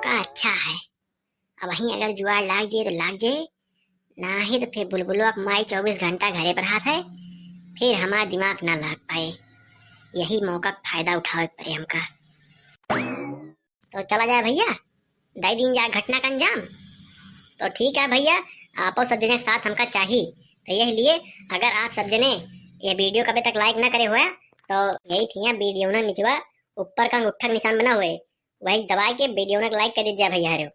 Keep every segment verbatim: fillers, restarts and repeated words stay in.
का अच्छा है, अबहीं अगर जुआड़ लाग जे तो लाग जे, नाही तो फिर बुलबुलवा के माई चउबीस घंटा घरे पर हाथ है, फिर हमार दिमाग ना लाग पाए। यही मौका का फायदा उठावे के पड़े हमका। तो चला जाए भइया, दइ दीन जाए घटना का अंजाम। तो ठीक है भइया, आपो सब जने के साथ हमका चाही। तो यही लिए अगर आप सब जने ये video कबे तक like ना करे हुआ तो यही ठिया video ना निचवा ऊपर का अंगूठा का निशान बना हुए, वही दबाए के video ना like कर दीजिए भइया रे।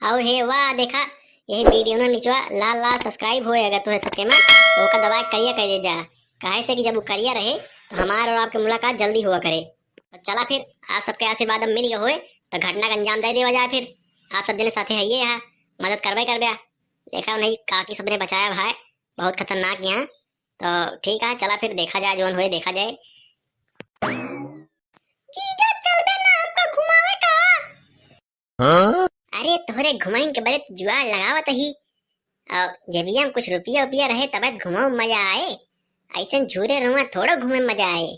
और हे वाह देखा, यही video ना निचवा लाल लाल subscribe होए अगर तुहे सबके में, तो ओका दबाए के करिया कर दे जा। काहे से कि जब वो करिया रहे तो हमार और आपके मुलाकात जल्दी हुआ करे। तो चला फिर, आप सबके आशीर्वाद अब मिल गए होए तो घटना का अंजाम दे देवा जाए। फिर आप सब जने साथे है ये यहाँ मदद करबे करबे। देखा नहीं काकी सबने बचाया भाई, बहुत खतरनाक यहाँ। तो ठीक है, चला फिर देखा जाए, जोन होए देखा जाए। जीजा चलबे ना हमका घुमावे का? हाँ? अरे तोहरे घुमाइन के बरे त जुआड़ लगावत ही। और जेबिया में कुछ रुपया उपिया रहे तबे त घुमाऊ मजा आए। ऐसन झूरे रुआ थोड़ो घूमे मजा आए।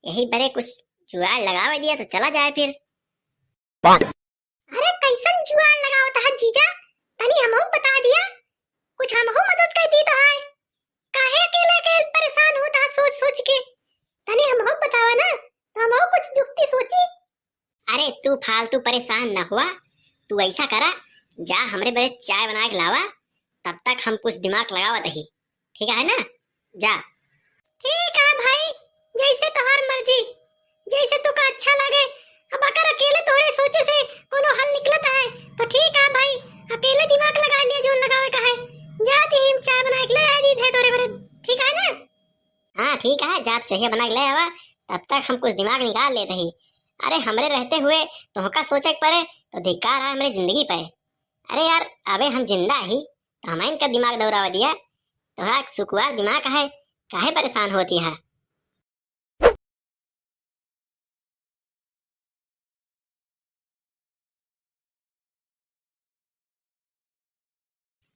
यही बरे कुछ जुआड़ लगावे दिया तो चला जाए फिर। अरे कैसन जुआड़ लगावत है जीजा, तनी हमहू बता दिया, कुछ हमहू मदद कर दी तो है। काहे अकेले अकेले परेशान होत है सोच सोच के, तनी हमहू बतावा ना, तो हमहू कुछ जुक्ति सोची। अरे तू फालतू परेशान न हुआ, तू ऐसा करा, जा हमरे बरे चाय बना के लावा, तब तक हम कुछ दिमाग लगावत ही, ठीक है ना? जा। ठीक है भाई, जैसे तोहार मर्जी, जैसे तुका अच्छा लगे। अब अगर अकेले तोहरे सोचे से कोनो हल निकलत है तो ठीक है भाई, अकेले दिमाग लगा लिया जोन लगावे का है। जा ती हम चाय बना के ले आ दी थे तोरे बरे, ठीक है ना? हाँ ठीक है, जा तू चाहिए बना के ले आवा, तब तक हम कुछ दिमाग निकाल लेते ही। अरे हमरे रहते हुए तोहका सोचे के पड़े तो धिक्कार है हमरे जिंदगी पे। अरे यार, अबे हम जिंदा ही तो हम इनका दिमाग दौड़ावा दिया, तोहरा सुकुवार दिमाग है, काहे परेशान होती है?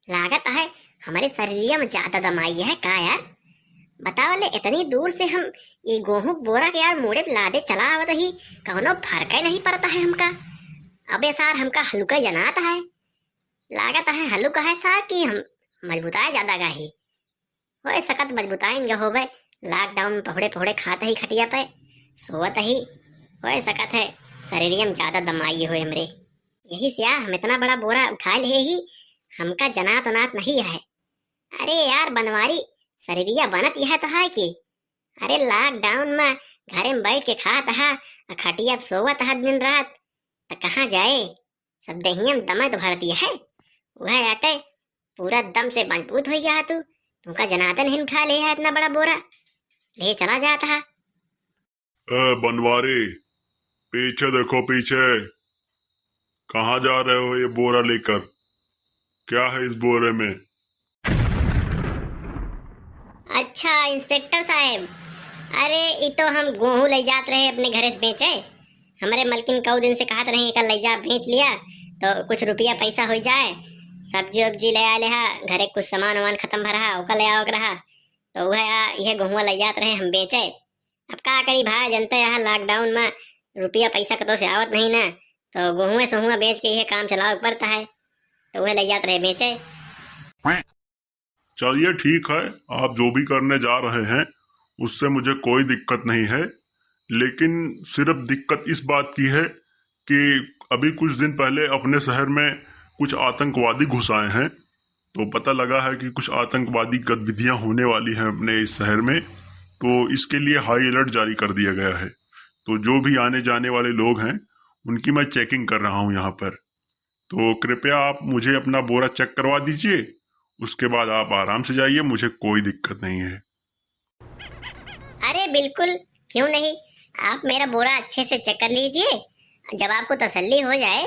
लागत है हमरे शरीरिया में ज्यादा दम आई है का यार? बतावा ले, इतनी दूर से हम ये गोहूं के बोरा के यार मूड़े पे लादे चला आवत ही, कौनो फर्क ही नहीं पड़ता है हमका। अबे सार, हमका हल्का जनात है, लागत है हल्का है सार कि हम मजबूताए ज्यादा गाही। होए सकत मजबूताइन ग होवे, lockdown में पहुड़े पहुड़े खात ही खटिया पे, सोवत ही। होए सकत है शरीरिया में ज्यादा दम आई होए हमरे। यही से आ, हम इतना बड़ा बोरा उठा ले ही, हमका जनात उनात नहीं है। अरे यार बनवारी, शरीरिया बनत यह तो है कि? अरे lockdown में घरे में बैठ के खात हा, आ खटिया पे सोवत हा दिन रात, त कहाँ जाए? सब देहिया में दमत भर दिया है। वह आटे पूरा दम से मजबूत हो गया तू। तुमका जनातन ही उठा ले है इतना बड़ा बोरा, ले चला जाता है। ए बनवारी, पीछे देखो पीछे, कहाँ जा रहे हो ये बोरा लेकर? क्या है इस बोरे में? अच्छा इंस्पेक्टर साहब, अरे ई तो हम गोहूँ ले जात रहे अपने घरे से बेचे। हमरे मलकिन कऊ दिन से कहत रही एकर ले जा बेच लिया तो कुछ रुपया पैसा हो जाए। सब्जी उब्जी ले आले हा, घरे कुछ सामान वामान खत्म भा रहा, ओकर ले आवक रहा, तो वह आ, यह गोहुआ ले जात रहे हम बेचे। अब का करी भाई, जनते यहाँ lockdown में रुपया पैसा कतो से आवत नहीं ना, तो गोहुए सोहुआ बेच के यह काम चलावे के पड़ता है, तो वह ले जात रहे बेचे। चलिए ठीक है, आप जो भी करने जा रहे हैं उससे मुझे कोई दिक्कत नहीं है, लेकिन सिर्फ दिक्कत इस बात की है कि अभी कुछ दिन पहले अपने शहर में कुछ आतंकवादी घुस आए हैं, तो पता लगा है कि कुछ आतंकवादी गतिविधियां होने वाली हैं अपने इस शहर में, तो इसके लिए हाई अलर्ट जारी कर दिया गया है। तो जो भी आने जाने वाले लोग हैं उनकी मैं चेकिंग कर रहा हूँ यहाँ पर। तो कृपया आप मुझे अपना बोरा चेक करवा दीजिए, उसके बाद आप आराम से जाइए, मुझे कोई दिक्कत नहीं है। अरे बिल्कुल, क्यों नहीं, आप मेरा बोरा अच्छे से चेक कर लीजिए, जब आपको तसल्ली हो जाए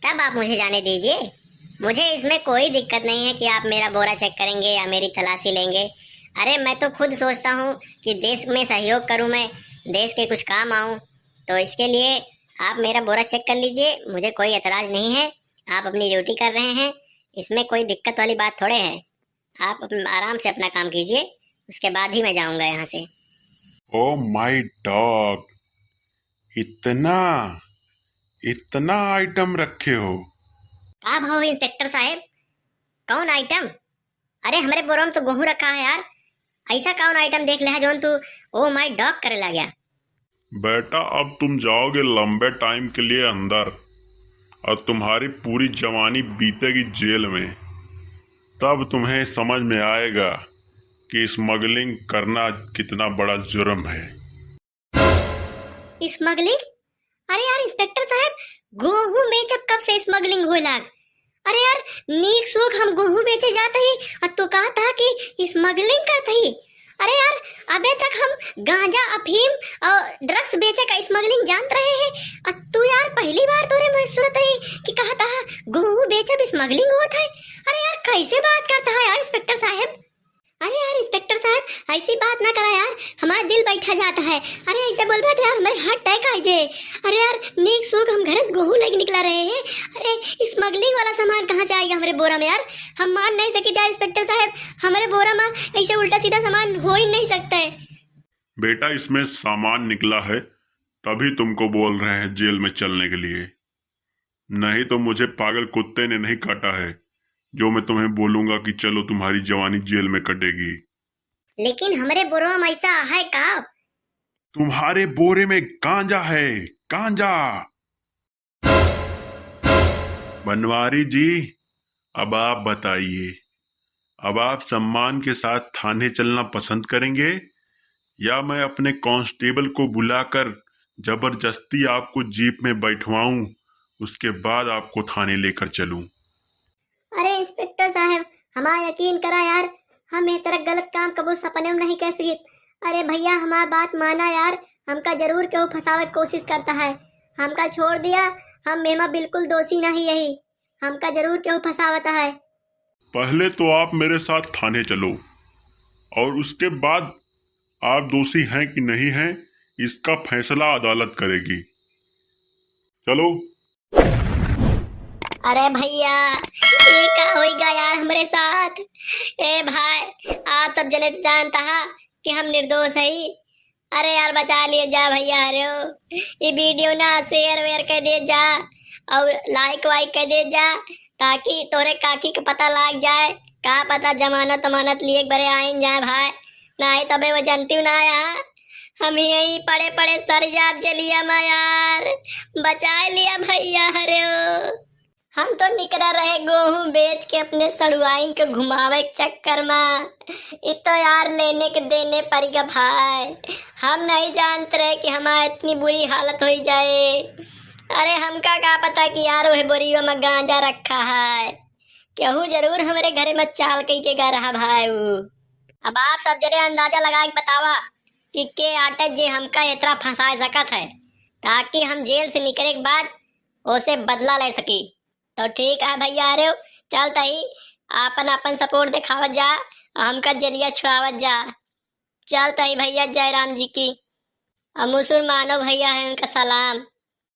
तब आप मुझे जाने दीजिए। मुझे इसमें कोई दिक्कत नहीं है कि आप मेरा बोरा चेक करेंगे या मेरी तलाशी लेंगे। अरे मैं तो खुद सोचता हूँ कि देश में सहयोग करूँ, मैं देश के कुछ काम आऊँ, तो इसके लिए आप मेरा बोरा चेक कर लीजिए, मुझे कोई एतराज नहीं है। आप अपनी ड्यूटी कर रहे हैं, इसमें कोई दिक्कत वाली बात थोड़े है। आप अप-, आराम से अपना काम कीजिए, उसके बाद ही मैं जाऊंगा यहाँ से। Oh my dog, इतना, इतना आइटम रखे हो? का भाव है इंस्पेक्टर साहेब, कौन आइटम? अरे, हमरे बोरवा में तो गोहूँ रखा है यार, ऐसा कौन आइटम देख ले है जौन तू ओ माय डॉग करे लाग्या? बेटा, अब तुम जाओगे लंबे टाइम के लिए अंदर और तुम्हारी पूरी जवानी बीतेगी जेल में। तब तुम्हें समझ में आएगा कि स्मगलिंग करना कितना बड़ा जुर्म है। स्मगलिंग? अरे यार इंस्पेक्टर साहब, गोहूँ बेचब कब से स्मगलिंग होए लाग? अरे यार, नीक सूख हम गोहूँ बेचे जात ही, अ तू कहत ह कि स्मगलिंग करत ही। अरे यार, अबे तक हम गांजा, अफीम और ड्रग्स बेचे का स्मगलिंग जानत रहे हैं, अ तू यार पहली बार तोरे मुँह सुनत ही कि कहत ह गोहूँ बेचब स्मगलिंग होत है। अरे यार, कैसे बात करत ह यार इंस्पेक्टर साहब? अरे यार इंस्पेक्टर साहब, ऐसी बात ना करा यार, हमारा दिल बैठा जात है। अरे ऐसे बोलबा तो यार हमारे हार्ट अटैक आ जाए। अरे यार, नीक सूख हम घर से गोहूँ लेके निकला रहे हैं। अरे स्मगलिंग वाला सामान कहाँ से आएगा हमारे बोरा में यार? हम मान नहीं सकित यार इंस्पेक्टर साहब, हमारे बोरा में ऐसे उल्टा सीधा सामान हो ही नहीं सकता है। बेटा, इसमें सामान निकला है, तभी तुमको बोल रहे हैं जेल में चलने के लिए, नहीं तो मुझे पागल कुत्ते ने नहीं काटा है जो मैं तुम्हें बोलूंगा कि चलो तुम्हारी जवानी जेल में कटेगी। लेकिन हमरे बोरवा में ऐसा है का? तुम्हारे बोरे में गांजा है, गांजा। बनवारी जी, अब आप बताइए, अब आप सम्मान के साथ थाने चलना पसंद करेंगे या मैं अपने कांस्टेबल को बुलाकर जबरदस्ती आपको जीप में बैठवाऊं, उसके बाद आपको थाने लेकर चलूं? अरे इंस्पेक्टर साहब, हमारा यकीन करा यार, हम ये तरह गलत काम कबो सपने में नहीं कर सकित। अरे भैया, हमारा बात माना यार, हमका जरूर केहू फंसावे की कोशिश करता है। हमका छोड़ दिया, हम एमा बिल्कुल दोषी नहीं यही, हमका जरूर केहू फंसावता है। पहले तो आप मेरे साथ थाने चलो और उसके बाद आप दोषी हैं कि नहीं हैं, इसका फैसला अदालत करेगी। चलो। अरे भैया, ये का होइगा यार हमरे साथ? ए भाई, आप सब जने तो जानता हा कि हम निर्दोष हई। अरे यार, बचा लिए जा भैया, अरे ओ, ये वीडियो ना शेयर वेयर कर दे जा और लाइक वाइक कर दे जा, ताकि तोरे काकी के पता लाग जाए। का पता जमानत तमानत लिए एक बारे आइन जाए भाई, नाही तबे वो जनती ना आया। हम यही पड़े पड़े सर जाब जलिया मा यार, बचा लिया भैया, अरे ओ। हम तो निकरा रहे गोहूँ बेच के अपने सड़ुआइन के घुमावे के चक्कर मा। इ तो यार लेने के देने पड़ी गा भाई। हम नहीं जानत रहे कि हमार इतनी बुरी हालत होई जाए। अरे हमका का पता कि यार वह बोरियो मा गांजा रखा है। केहू जरूर हमरे घरे मा चाल कई के गा रहा भाई उ। अब आप सब जने अंदाजा लगा के बतावा कि के आटे जे हमका इतना फंसा सकत है, ताकि हम जेल से निकले के बाद ओसे बदला ले सकी। तो ठीक है भैया, अरे चलत ही आपन आपन सपोर्ट दिखावत जा, हमका जेलिया छुड़ावत जा। चलत ही भैया, जय राम जी की। और मुसलमानो भैया है उनका सलाम।